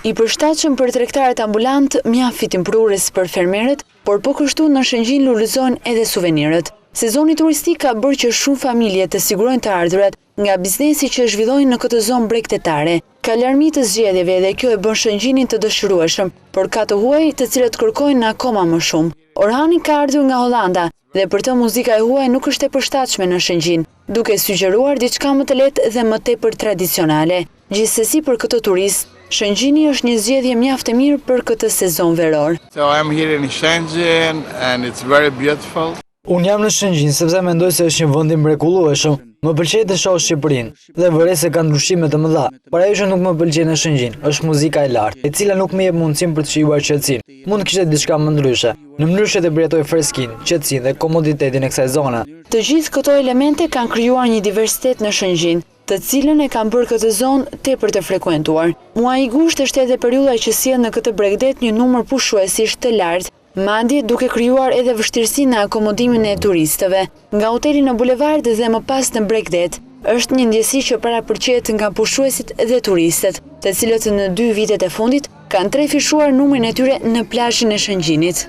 I përshtatshëm për tregtarët ambulantë, mjaft fitimprurës për fermerët, por po kështu në Shëngjin lulëzojnë edhe suvenirët. Sezoni turistik ka bërë që shumë familje të sigurojnë të ardhurat nga biznesi që zhvillojnë në këtë zonë bregdetare. Ka larmi të zgjedhjeve dhe kjo e bën Shëngjinin të dëshirueshëm, por ka të huaj të cilët kërkojnë akoma më shumë. Orhani ka ardhur nga Holanda dhe për të muzika e huaj nuk është e përshtatshme në Shëngjin, duke sugjeruar diçka më të lehtë dhe më tepër tradicionale. Gjithsesi për këtë turist, Shëngjini është një zgjedhje mjaft e mirë për këtë sezon veror. So I'm here in Shëngjin and it's very beautiful. Unë jam në Shëngjin sepse mendoj se është një vend i mrekullueshëm. Më pëlqej të shoh Shqipërinë dhe vërej se ka ndryshime të mëdha. Por ajo që nuk më pëlqen në Shëngjin është muzika e lartë, e cila nuk më jep mundësinë për të shijuar qetësinë. Mund të kishte diçka më ndryshe, në mënyrë që të përjetoj freskinë, qetësinë dhe komoditetin e kësaj zone. Të gjithë këto elemente kanë krijuar një diversitet në Shëngjin, të cilën e kanë bërë këtë zonë tepër të frekuentuar. Muaji gusht është edhe periudha që sjell në këtë bregdet një numër pushuesish të lartë, madje duke krijuar edhe vështirësi në akomodimin e turistëve, nga hoteli në bulevard dhe më pas në bregdet. Është një ndjesi që parapëlqehet nga pushuesit dhe turistët, të cilët në dy vitet e fundit kanë trefishuar numrin e tyre në plazhin e Shëngjinit.